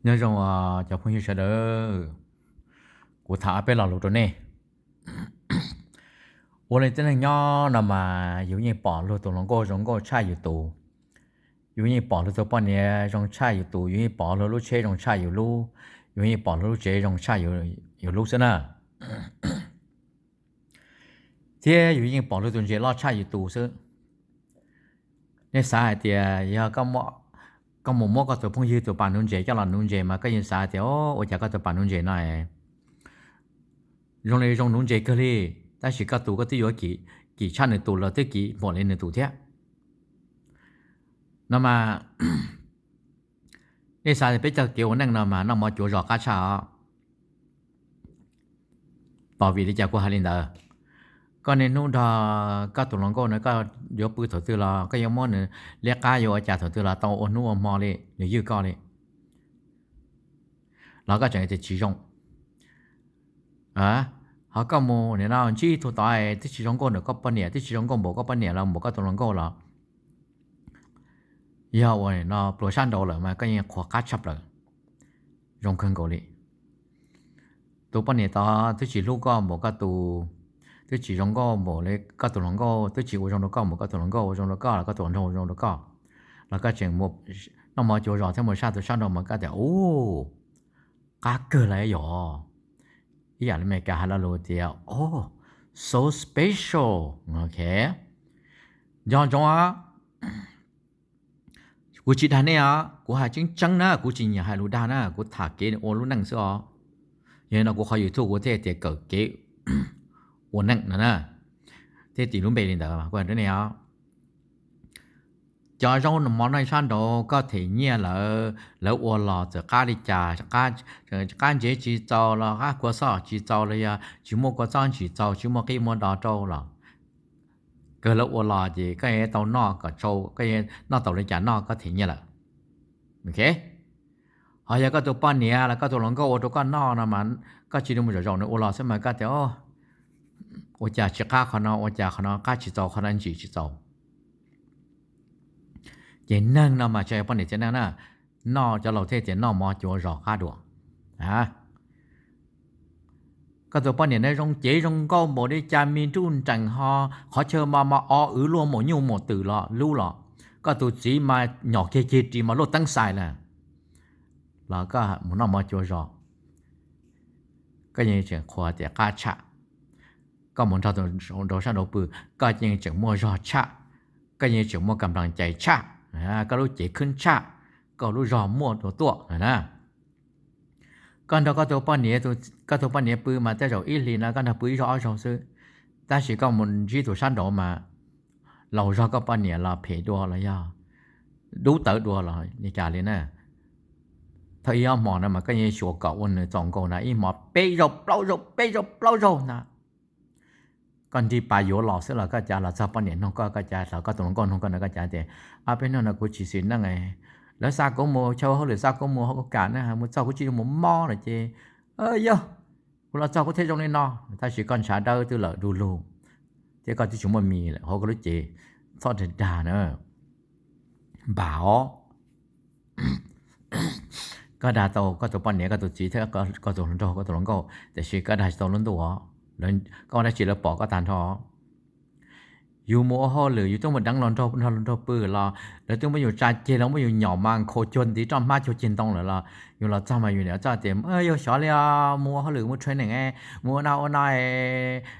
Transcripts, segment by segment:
Nyob zoo cov phooj ywg sawv daws, kuv tham ob peb lo lus rau nej. Ua li tib neeg nyob no mas yus yeej pom luag tus hluas nkauj zoo nkauj tshaj yus tus, yus yeej pom luag tus poj niam zoo tshaj yus tus, yus yeej pom luag lub tsheb zoo tshaj yus lub, yus yeej pom luag lub tsev zoo tshaj yus lub xwb na. Thiab yus yeej pom luag tus ntses loj tshaj yus tus xwb. Nej xav hais tias yog koj mus muab koj tus phooj ywg tus pas nuv ntses coj los nuv ntses mas koj yeej xav tias, o, ua cas koj tus pas nuv ntses no zoo li zoo nuv ntses kawg li, tab sis koj tus koj twb yuav kim tshaj nws tus los twb kim npaum li nws tus thiab no mas. Nej xav tias peb cov kev ua neej no mas noj mov cuav zos qab tshaj os. Tos vim li cas kuv hais li ntawd? Koj niaj hnub nrog koj tus hluas nkauj no koj yuav pw thaum twg los koj yuav muab nws liab qab yuav ua cas thaum twg los tau, ua hnub ua hmo li nws ywj koj li los koj tseem tias tsis zoo. Ho koj mus nim no ntsib tus tod twb tsis zoo nkauj npaum koj poj niam, twb tsis zoo nkauj npaum koj poj niam los npaum koj tus hluas nkauj los yog ua no pluas sab nraud lawm mas koj yeej qhuas qab tshaj plaws, zoo kawg nkaus li. Tus poj niam tod twb tsis hlub koj npaum koj tus, twb tsis zoo nkauj npaum li koj tus hluas nkauj, twb tsis ua zoo rau koj npaum koj tus hluas nkauj ua zoo rau koj los koj tus hluas nraug ua zoo rau koj, los koj tseem noj mov cuav zos thiab mus sab tus sab nraud mas koj tias, u, qab kawg li yom. Ib yam li Meskas hais lo lus tias, o, so special. Ok, nco ntsoov os, kuv tsis dag nej os, kuv hais tseeb tseeb na, kuv tsis nyiam hais lus dag na, kuv tham kev ua lub neej xwb os. Yog li no kuv qhov YouTube kuv thiaj tias kawm kev ua neej no na, thiaj tis lub npe li ntawd kuv hais rau nej os. Cov zaub mov no sab nraud koj them nyiaj lawv, lawv ua los txawm qab li cas, qab ntsev tsis txaus los qab kua xoj tsis txaus los yog tsis muaj kua txob ntsim txaus tsis muaj qib muaj do rau los, kawg lawv ua los ces koj tau noj kom tsau, koj noj tau li cas noj koj them nyiaj lawm. Ok, ho yog koj tus poj niam los koj tus hluas nkauj ua rau koj noj no mas koj cia li mus zaum zaum nws ua los xwb mas koj tias, ua cas tsis qab qhov no, ua cas qhov no qab tsis txaus, qhov no ntsim tsis txaus. Ces neeg no mas tsis yog poj niam txiv neej na, noj cov laus thiaj tias noj mov cuav zos qab dua. Koj tus poj niam na zoo cev zoo nkauj npaum li cas, me nruj nreem ho qhov chaw mas mas o wv luaj maum nyuj maum twm los lub los, koj tus txiv mas nyom kiag ceg ris mas luaj teeb xais lawm, los koj mus noj mov cuav zos, koj yeej tseem qhuas tias qab tshaj. Koj mus nrog tus nraud sab nraud pw, koj yeej tseem muaj zog tshaj, koj yeej tseem muaj kam nplas cais tshaj, koj lub cev khwb tshaj, koj lub zog muaj dua tuaj na. Koj nrog koj tus poj niam, koj tus poj niam pw mas tej zaum ib hlis no koj nrog pw ib zaug ob zaug xwb, tab sis koj mus ntsib tus sab nraud mas laus zog koj poj niam los phem dua los yog dub tawv dua los li cas li na. Thaum ib ob hmo no mas koj yeej xyuas kom ua nws txaus nkaus na, ib hmo peb zaug plaub zaug peb zaug plaub zaug na. Koj nrig pas yuav los xwb los koj cav los txog poj niam nug koj, koj cav los koj tus hluas nkauj nug koj no koj cav tias, ab peb hnub no kuv tsis xis neej, lawv xa kuv mus chaw hauj lwm, xa kuv mus hauv kam na, mus txog kuv tsis mus mob lawm ces, yog kuv los txog kuv thiaj zoo li no. Tab sis koj ntshav dawb twb lawm du lug thiab koj twb tsis muaj mis lawm hauv koj lub cev, txhob dag dag na. Npam os, koj dag tau koj tus poj niam, koj tus txiv thiab koj tus hluas nraug, koj tus hluas nkauj, tiam sis koj dag tsis tau lub ntuj os. Koj ua dab tsi lawv pom koj tag nrho. Yus mus ua hauj lwm yus twb mus deev hluas nraug, nrog hluas nraug pw los lawv twb muab yus tsa ceg los muab yus nyom mas nkhaus cuag ntiv roj hmab cuag ceg ntoo lawm los yus los txog mas yus niam txoj tias, yog xyov li os, mus ua hauj lwm mus training, mus ua no ua no,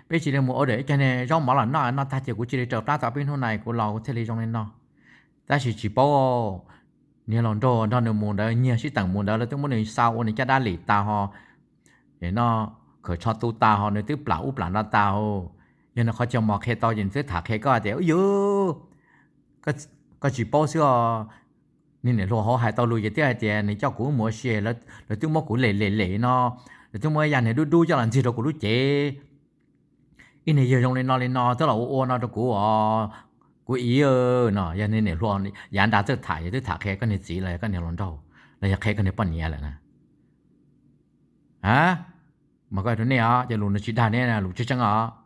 peb cia li mus order ib co niag zaub mov los noj, noj tag ces kuv cia li raws qab tau peb hnub no kuv los kuv thiaj li zoo li no. Tab sis tsis paub, niag hluas nraug nrog nws mus ntawd, nyiag sib teem mus ntawd, lawv twb muab nws xa ua nws caj dab lim tas ho, no, khawm tsho tu tas ho, nws twb plam ub plam no tas ho. Yog nws qhov chaw mos qhia tau ces nws twb tham qhia koj tias, u yus, koj tsis paub xwb os. Niag niam hluas hauv hais tau lus ces twb hais tias nws coj kuv mus ua si, lawv twb muab kuv lem lem lem no, lawv twb muab ib yam niag dub dub coj los ntxig rau kuv lub cev. Ib niag yawg zoo li no li no twb los ua ua no rau kuv os, kuv iv no. Yog niag niam hluas yav nrad txawj tham ces twb tham qhia koj niag txiv los yog koj niag hluas nraug los yog qhia koj niag poj niam lawm na. A, mas koj rau nej os, cov lus no tsis dag ne, lus tseeb tseeb os.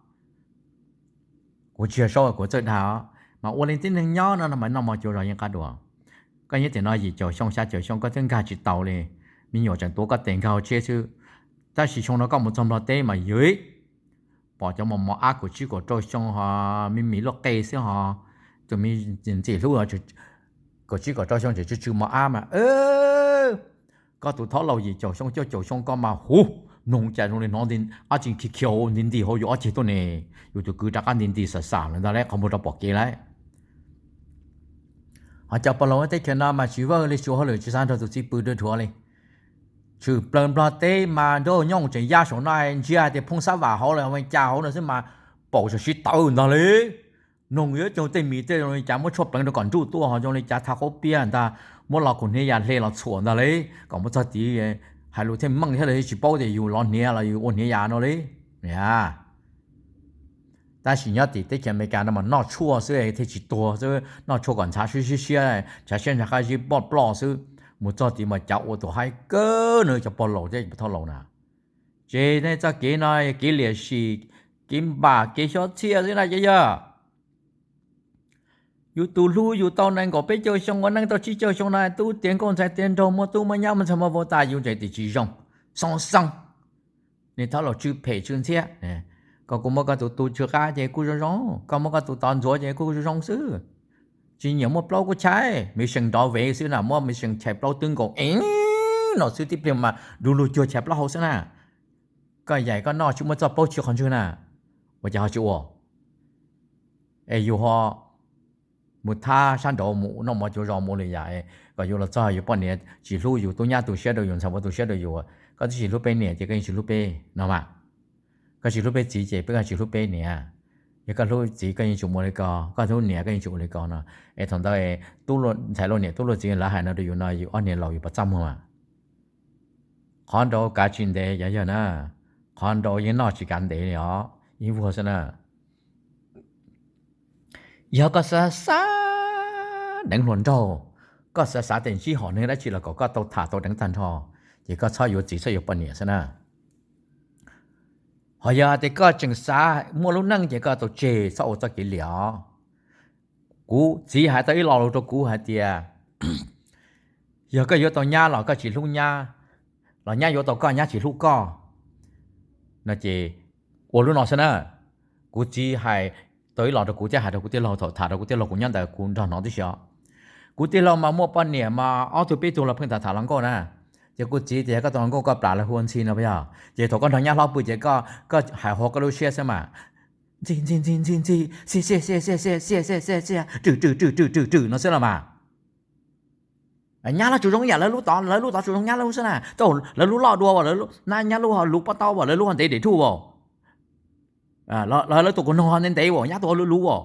Kuv tsis yog saub kuv txawj dag os, mas ua li tib neeg nyob no no mas noj mov cuav zos yeej qab dua. Koj nyob tim no yim caum xyoo xya caum xyoo koj twb nkag tsis tau li. me nyuam tseem tuav koj tes nkag hauv tsheb xwb. Tab sis xyoo no koj mus txog Nplog teb mas yuav pom cov mos mos ab kaum tsib kaum rau xyoo ho me mis luaj qe xwb ho, tus me ntxim hlub kaum tsib kaum rau xyoo tseem tsw tsw mos ab mas, koj tus thab laus yim caum xyoo cuaj caum xyoo koj mas huv, mloog cas zoo li hnov dab tsi khiav khiav nti nti hauv yus ob ceg tuaj ne, yus tus kwv rov qab nti nti xam xam lawm ntag lauj, qhov muag rov pom kev lauj. Ho cov pog laus teb chaws no mas tsis vaj li, tsis ua hauj lwm, tsis xav nrog tus txiv pw dua dhuav li, tshwm plaws Nplog teb mas nrog nyooj tseem ya saum no, ntsia tias phoo xab vam hauv los ua cas hauv no xwb mas paum saum sib tawv ntag li. Mloog yuav cog tej mis tej zoo li cas muab tshuaj pleev rau kom nruj tuaj ho zoo li cas thaj qaub piab ntag, muab los kaum hniav yas hle los txhuam ntag li, kom mus txog tid hais lus thiaj meej thiab li, tsis paub tias yus los hniav los yus ua hniav yas no li. Tab sis nyob tim teb chaws Amelikas no mas noj tshuaj xwb thiaj tsis tuag xwb, noj tshuaj kom ntshav siab siab siab, ntshav siab ntshav qab zib ploj ploj xwb, mus txog tid mas cav ua tus haib kawg no cov pog laus thiab thab laus na. Ces nej txoj kev no kev liam sim, kev npam kev xyob txhiaj xwb na cov yawg. Yus tus hlub yus tau nees nkaum peb caug xyoo ua neej tau tsib caug xyoo no tub tiav nkauj ntxhais tiav nraug muaj tub muaj nyab muaj ntxhais muaj vauv tas yus tseem tias tsis zoo, xoo xoo. Nej thab laus tsw phem tsw ntxhiab, koj kuj muab koj tus tu tsw qab ces kuj zoo zoo, koj muab koj tus tod ntxuav ces kuj zoo zoo xwb. Tsis nyiam muaj plaub kuj chais, me seem nrov vev xwb na, muab me seem chais plaub twb nkaus ev no xwb tib pliag mas du lug cuag chais plaub hau xwb na. Koj yaim koj noj tsis muaj txoj plaub tsis qhov ntswg na, ua cas ho tsis ua? Es yus ho mus thab sab nraud mus noj mov cuav zos mus li yam kom yus los txog yus poj niam tsis hlub yus, tub nyab tu siab rau yus, ntxhais muam tu siab rau yus, koj twb tsis hlub peb niam ces koj yeej tsis hlub peb no mas. Koj tsis hlub peb txiv ces peb koj tsis hlub peb niam. Yog koj hlub txiv koj yeej tsis ua li ko, koj hlub niam koj yeej tsis ua li ko no. Es thaum ntawd ntxhais luag niam tub luag txiv lawv hais no rau yus no yus ob niag laus yus puas txaj muag mas? Qhov nraud kav tsis ntev cov yawg na, qhov nraud yeej noj tsis kav ntev li os, yeej vuag xwb na. Yog koj xav xav deev hluas nraug, koj xav xav tias ntsib hom neeg dab tsi los kom koj tau tham tau deev tag nrho, ces koj txhob yuav txiv txhob yuav poj niam xwb na. Ho yog hais tias koj tseem xav muaj lub neej ces koj tau tseg txhob ua txoj kev liam os. Kuv txiv hais tau ib lo lus rau kuv hais tias, yog koj yuav tau nyab los koj tsis hlub nyab, los nyab yuav tau koj nyab tsis hlub koj no ces ua lub no xwb na. Kuv txiv hais tau ib los rau kuv thiab hais rau kuv tij laug thaum tham rau kuv tij laug kuv nyob ntawd kuv nrog hnov tib si os. Kuv tij laug mas muaj poj niam mas ob tug peb tug los pheej tham tham hluas nkauj na. Ces kuv txiv tias koj tus hluas nkauj koj plam lawv hu ua Ntxhi no puas yog? Ces thaum koj nrog nyab hlob pw ces koj hais hua koj lub siab xwb mas, Ntxhi, Ntxhi, Ntxhi, Ntxhi, Ntxhi, Xia, Xia, Xia, Xia, Xia, Xia, Xia, Rwm, Rwm, Rwm, Rwm, Rwm, Rwm no xwb los mas. Nyab loj tsuas zoo ib yam lawv lub tod, lawv lub tod tsuas zoo nyab lub xwb na. Tej zaum lawv lub loj dua as, nyab lub ho luv pob taub as, lawv lub ho ntev dam thuj as, lawv tus qus noog ho ntev ntev as, nyab tus ho luv luv as.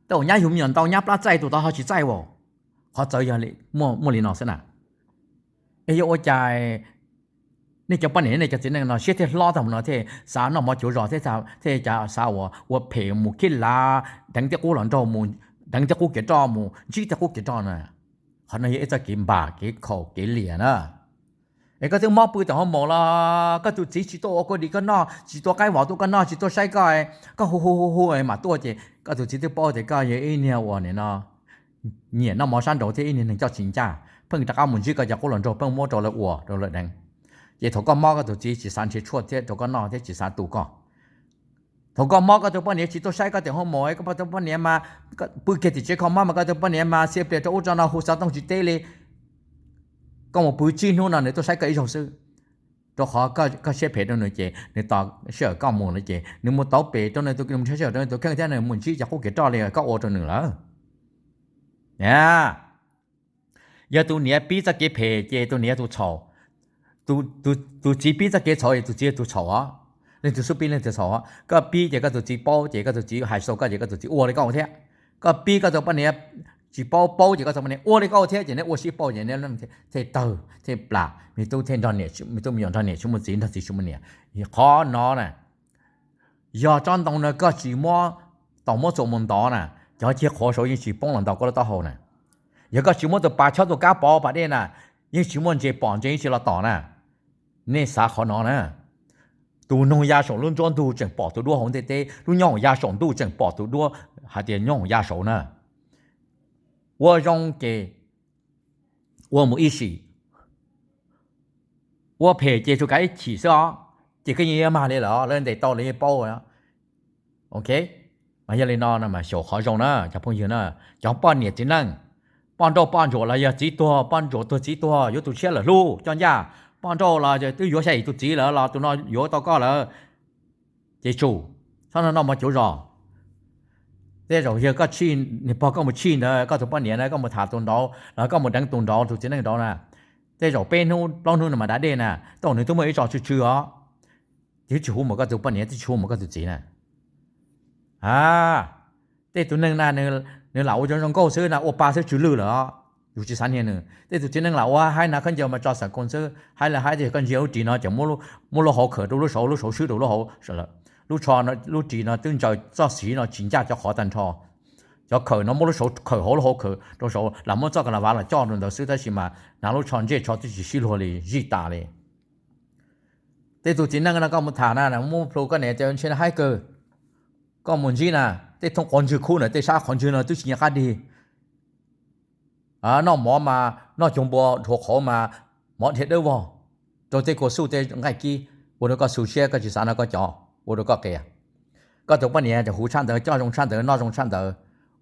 Tej zaum nyab yug me nyuam ntau nyab plab txaij tus tod ho tsis txaij as. Qhov txawv yog muaj li no xwb na. Es yuav ua cas nej cov poj niam nej cov txiv neej no siab thiaj hlob tag mus no thiaj xav noj mov cuav zos thiab thiaj xav ua phem mus khib lav deev tej qub hluas nraug mus, deev tej qub kev roj mus ntsib tej qub kev roj na. Qhov no yog ib txoj kev npam kev khaum kev liam na. Es koj twb mob pw tom hoo maum los koj tus txiv tsis tuaj ua kua dis koj noj, tsis tua qaib vos tuaj koj noj, tsis tuaj saib koj, koj hu hu hu hu mam tuaj ces koj tus txiv twb paub tias koj yog ib niag uas nim no nyiam noj mov sab nraud thiab ib niag neeg coj tsis ncaj, pheej rov qab mus ntsib koj cov qub hluas nraug pheej muab rau lawv ua rau lawv deev. Ces thaum koj mob koj tus txiv tsis xav nrhiav tshuaj thiab rau koj noj thiab tsis xav tu koj. Thaum koj mob koj tus poj niam tsis tuaj saib koj tim hoo maum, koj tus poj niam mas pw kiag tim tsev kho mob mas koj tus poj niam mas xia plias rau ub rau no hu xov tooj tsis teb li. Koj mus pw tsib hnub no nws tuaj saib koj ib zaug xwb, rau qhov koj siab phem rau nws ces nws tos sij hawm koj mus lawm ces nws mus tauv pem rau nws tus, sij hawm rau nws tus kheej thiab nws mus ntsib cov qub kev roj li koj ua rau nws lawm. Yog tus niam pib txoj kev phem ces tus niam tus txhaum, tus txiv pib txoj kev txhaum es tus txiv tus txhaum os. Leej twg xub pib leej twg txhaum os. Koj pib ces koj tus txiv paub ces koj tus txiv hais tau koj ces koj tus txiv ua li koj ua thiab. Koj pib koj tus poj niam tsis paub, paub ces koj tus poj niam ua li koj ua thiab ces neb ua sib paub ces neb thiaj tawg thiaj plam, me tub thiaj nrog niam, me tub me nyuam nrog niam tsis muaj txiv, nrog txiv tsis muaj niam. Qhov no na, yog tsob ntoo no koj tsis muab, tau muab txuas mus ntov na, cov ceg qhuav saud yeej tsis poob los ntaus koj lub taub hau na. Yog koj tsis muab tus pas chob tus kab pov pas dej na, yeej tsis muaj ntses pom ntses yeej tsis los tom na. Nej xav qhov no na. Tus noog ya saum lub nruab ntug tseem pom tus duab hauv ntiaj teb, lub nyob hoom ya saum ntuj tseem pom tus duab hais tias nyob hoom ya saud na. Ua zoo ces ua mus ib sim, ua phem ces tsuas kav ib chim xwb os, ces koj yeej yuav mag li lawm, lawv ntes tau lawv yeej paub. Ok, mas yog li no mas xyaum qhov zoo na cov phooj ywg na, cov poj niam txiv neej, poj nrauj poj ntsuam los yog txiv tuag poj ntsuam tuag txiv tuag yuav tus tshiab lawm hlub coj ncaj, poj nrauj los twb yuav xya yim tus txiv lawm los tus no yuav tau koj lawm, ces tsum, txhob noj mov cuv zos. Tej zaum yog koj tshij, niag pog koj mus tshij ntawd koj tus poj niam na, koj mus tham tus nraud los koj mus deev tus nraud tus txiv neej nraud na, tej zaum peb hnub plaub hnub no mas da dej na, tej zaum nws twb muaj ib tso tsw tsw os, twb tsis hu mus koj tus poj niam twb tsis hu mus koj tus txiv na. A, tej tus neeg na, nws lam ua zoo zoo nkauj xwb na, ua pa xwb tsw lwj lawm os, yus tsis xav niag nws. Tej tus txiv neej lam ua haib na, khaub ncaws mas tso xeem koos xwb, haib li haib, koj ntsia lub ris no ces muab lub hauv khawm rau lub saud, lub saud swb rau lub hauv, lub tsho, lub ris no twb ntsaws txoj siv no tsis ncaj cov qhov tag nrho. Cov khawm no muab lub saud khawm hauv lub hauv khawm rau saud, lam muab txoj ka la vav los coj rau ntawd xwb tab sis mas hnav lub tsho ntsej tsho twb tsis sib luag li, zij tas li. Tej tus txiv neej no koj mus tham na, muab plhu koj niam tias ntshe haib kawg, koj mus ntsib na, tej thooj qhov ntswg khub na, tej sab qhov ntswg no twb tsis nyiam qab dig. Noj mov mas noj cuag npua dhuav qhauv mas mov dhia dawb vog, rau tej kua xuj tej nqaij kib, ua rau koj xu siab koj tsis xav noj koj cov, ua rau koj qias. Koj tus poj niam ces huv tshaj ntawd, coj zoo tshaj ntawd, noj zoo tshaj ntawd,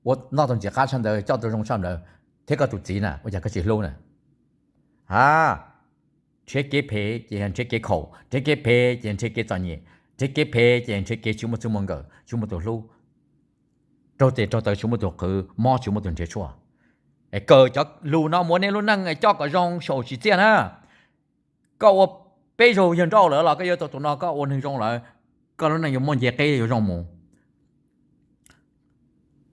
ua noj tau ntxim qab tshaj ntawd, coj tau zoo tshaj ntawd, thiab koj tus txiv na ua cas koj tsis hlub na? A, nrhiav kev phem ces yog nrhiav kev khaum, nrhiav kev phem ces nrhiav kev txom nyem, nrhiav kev phem ces nrhiav kev tsis muaj txij muaj nkawm, tsis muaj tus hlub, raug tes raug taw tsis muaj tus qhwv, mob tsis muaj tus nrhiav tshuaj. Es kawm cov lus no mus ua nej lub neej coj kom zoo xyaum tsim txiaj na. Koj ua peb zaug yawg nrauj lawm los koj yuav tau tus no, koj ua neeg zoo lawm, koj lub neej yuav muaj nce qeb yuav zoo mus.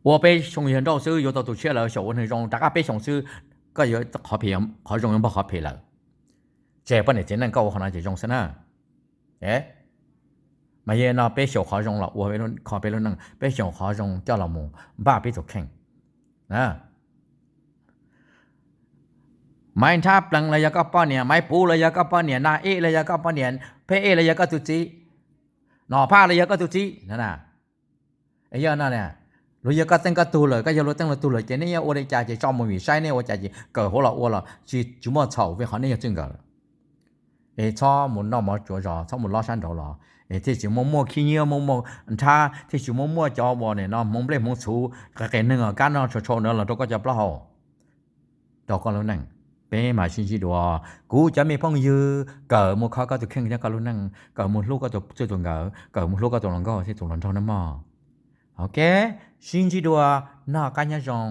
Ua peb xyoo yawg nrauj xwb yuav tau tus tshiab lawm, xyaum ua neeg zoo rov qab peb xyoo xwb, koj yuav qhov zoo yuav npog qhov phem lawm. Tseg poj niam txiv neej koj ua qhov no ces zoo xwb na. Mas yog no peb xyaum qhov zoo los ua kho peb lub neej, peb xyaum qhov zoo coj los mus npaj peb tus kheej. Maiv Nrhab Plees los yog koj poj niam, Maiv Puv los yog koj poj niam, Nas Ej los yog koj poj niam, Pheb Ej los yog koj tus txiv, Nom Phaj los yog koj tus txiv. Yog no, luag yog koj teej koj tug lawm, koj yog luag teej luag tug lawm ces nej yuav ua li cas ces tso mus vim saib nej ua cas ces kawm hauv los ua los tsis muaj txhaum vim qhov nej yog txij nkawm. Es txhob mus noj mov tsuav zos, txhob mus lob sab nraud los, es thiaj tsis muaj muaj khib nyiab, muaj muaj nrhab, thiaj tsis muaj muaj cov uas nim no hmoov nplej hmoov txhuv qias qias neeg kab noj tshau tshau ntawd los rau koj cov plaub hau, rau koj lub neej. Peb mam sib ntsib dua, kuv cov me phooj ywg, kawm mus kho koj tus kheej thiab koj lub neej, kawm mus hlub koj tus txij tus nkawm, kawm mus hlub koj tus hluas nkauj thiab tus hluas nraug nawb mog. Ok, sib ntsib dua, noj qab nyob zoo.